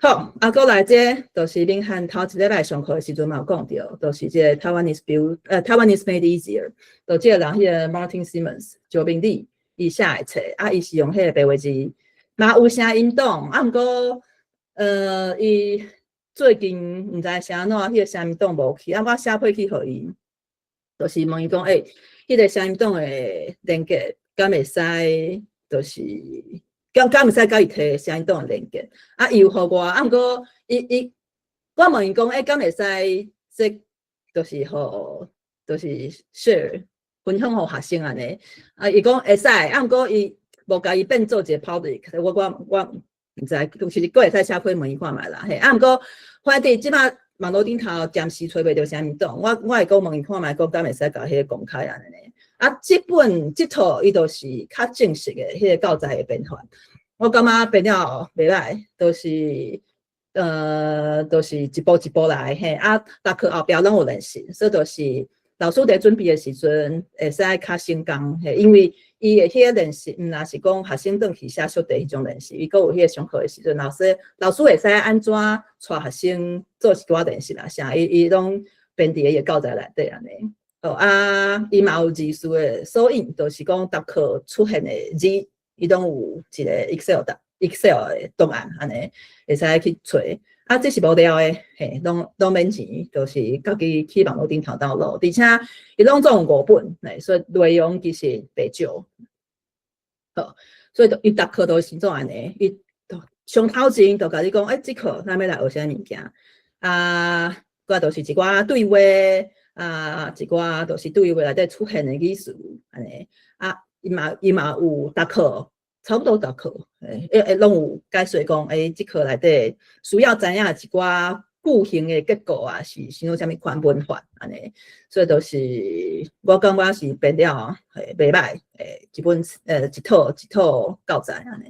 好，啊，閣來這個就是明翰頭一禮拜上課的時陣嘛有講著，就是這個 Taiwanese Build，Taiwanese Made Easier，就這個人彼個 Martin Simmons 趙明禮伊寫的冊，啊，伊是用彼個白話字，嘛有聲音檔，啊，毋過，伊最近毋知是按怎，彼個聲音檔無去，啊，我寫批去予伊，就是問伊講，欸，彼個聲音檔的連結敢會使，就是敢會使共伊提聲音檔的連結？啊，伊有予我，啊，毋過伊我問伊講，欸，敢會使這就是予就是 share 分享予學生按呢？啊，伊講會使，啊，毋過伊無共伊變做一個 public，我毋知，其實閣會使寫批問伊看覓啦，嘿，啊，毋過反正這擺網路頂頭暫時揣袂著聲音檔，我會閣問伊看覓，講敢會使共彼個公開按呢？啊，這本這套伊就是較正式的彼個教材的編法，我感覺編了袂䆀，就是一步一步來，嘿，啊，逐課後壁攏有練習，所以就是老師佇準備的時陣會使較省工，嘿，因為伊的彼個練習，毋若是講學生轉去寫速題彼種練習，伊閣有彼個上課的時陣，老師會使按怎帶學生做一寡練習啦，啥，伊攏編佇伊的教材內底按呢。哦啊，伊嘛有字數的索引，就是講逐課出現的字，伊攏有一個 Excel 檔、Excel 的檔案，按呢會使去揣。啊，這是無料的，嘿，攏免錢，就是家己去網路頂頭 download，而且伊攏總有五本，嘿，所以內容其實袂少。好，所以伊逐課都是做按呢，伊上頭前就共你講，欸，這課咱欲來學啥物件？啊，閣就是一寡對話。啊，一寡就是對話內底出現的語詞，按呢，啊，伊嘛有逐課，差不多逐課，欸，攏有解說講，欸，這課內底需要知影一寡句型的結構啊，是用啥物款文法按呢，所以就是我感覺是編了，嘿，袂䆀，欸，一本，一套一套教材按呢。